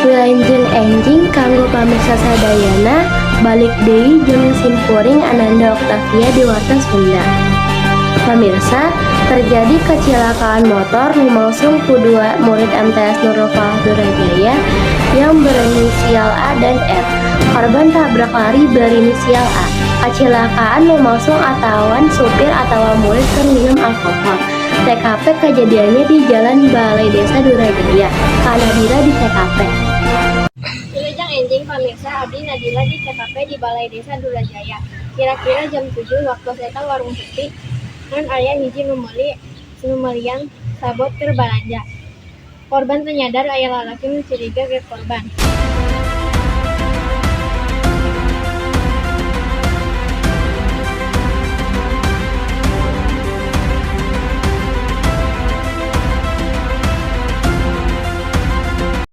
Wilujeng enjing kanggo pamirsa sadayana, balik deui jeung simkuring Ananda Octavia di Warta Sunda. Pamirsa, terjadi kecelakaan motor lumangsung ku dua murid MTS Nurul Falah Durajaya yang berinisial A dan R. Korban tabrak lari berinisial A. Kecelakaan lumangsung atawan supir atau murid keur minum alkohol. TKP kejadiannya di Jalan Balai Desa Durajaya. Ka Nadila di TKP. Wilujeng enjing pamirsa, abdi Nadila di TKP di Balai Desa Durajaya. Kira-kira jam 7 waktu eta warung sepi, ngan aya hiji nu melian sabot keur balanja. Korban teu nyadar aya lalaki nu curiga ke korban.